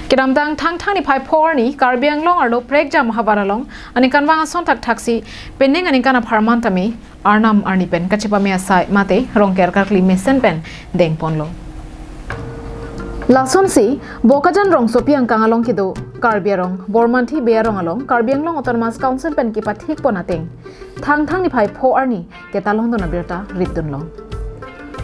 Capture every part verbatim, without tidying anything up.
Kedamtang Thangthang niphai pho arni Karbi Anglong arlo prekjam havar along aningkanvang ason thakthaksi penang aningkan apharman tame Arnam arni pen kachepame asai mate Rongker karkli mesen pen dengponlo. Lasonsi Bokajan rongsopi angkang along kedo Karbi arong Bormanthi Bey arong along Karbi Anglong Autonomous Council pen kepathikpon ateng Thangthang niphai pho arni ketalongdun abirta ritdunlong.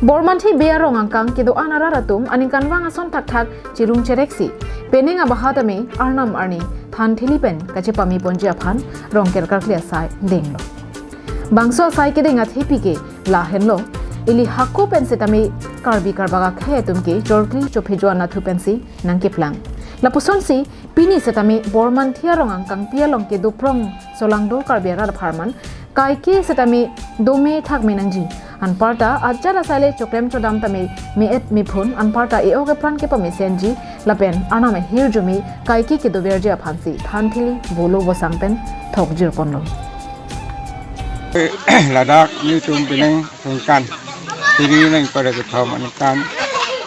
Bormanthi Bey arong angkang kedo-an arat atum aningkanvang ason thakthak chirung chereksi penang abaha tame Arnam arni thanthili pen kachepameponji aphan Rongker karkli asai denglo. Bangso asai kedeng athepi ke lahenlo, ili hako pen setame Karbi karbak akhei atum ke chorkli chophejo anatthu pensi nangkeplang. Lapusonsi pini setame Bormanthi arong angkangpi along kedo prong solangdo Karbi arat apharman kaike setame dome thakme nangji. Anparta ajat asai le choklem chodam tame me-et mephun, anparta e-ok epran kepamesenji lapen Arnam ahirjume kaike kedoverji aphansi thanthili volo vosang pen thokjirponlo. Ladak nelitum penang aningkan phli nang pada kethom aningkan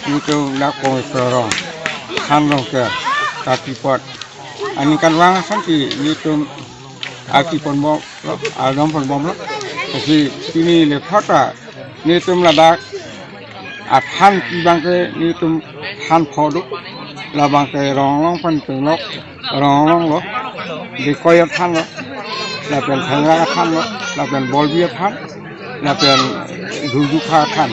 nelitum ladak Pongvikro arong, Than Rongker, kaki apot aningkanvang ason ke nelitum akiponbomlo, adamponbomlo. Lasi pini le phota nelitum ladak athanpi abangke nelitum than pho do. Labangke Ronglong pen Tunglok, Ronglong lo, Dikoi athan lo, lapen Thengrak athan lo, lapen Bolbi athan, lapen Dhurdukha athan.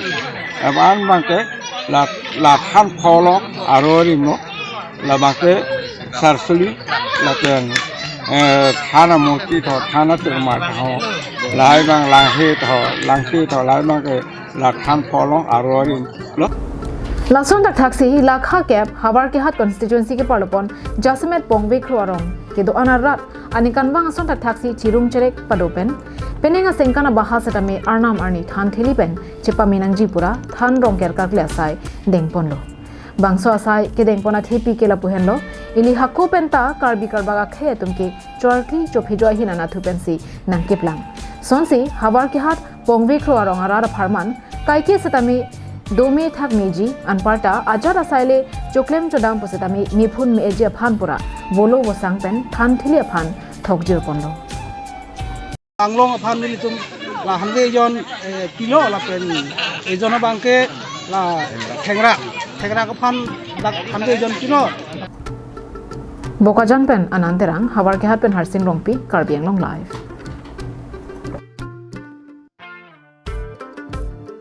Lapen abangke la, la than pho lo, aro arim lo, labangke Sarsuli, lapen, eh, Than Amoti tho, Than Atirma tho, lahai abang Langhe tho, Langhe tho, lahai abangke la than pho lo, aro arim lo. Lason thakthaksi lakha kep Howraghat constituency keparlopon jasemet Pongvikro arong kedo-an arat aningkanvang ason thakthaksi chirung cherek pado pen penang asengkan abaha setame Arnam arni thanthili pen chepame nangji pura Than Rongker karkli asai dengponlo. Bangso asai kedengpon athepi ke lapu henlo, ili hako penta Karbi karbak akhei atum ke chorkli chophejo ahin anatthu pensi nangkeplang. Sonsi Howraghat Pongvikro arong arat apharman kaike setame dome thakmeji, anparta ajat asai le choklem chodam pu setame mephun me-etji aphan pura volo vosang pen thanthili aphan thokjirponlo. Anglong aphan nelitum la hanve jon, eh, pilo lapen ejon abangke la Thengrak, Thengrak aphan dak hanve jon pilo. Bokajan pen Anand Terang, Howraghat pen Harsing Rongpi, Karbi Anglong Live.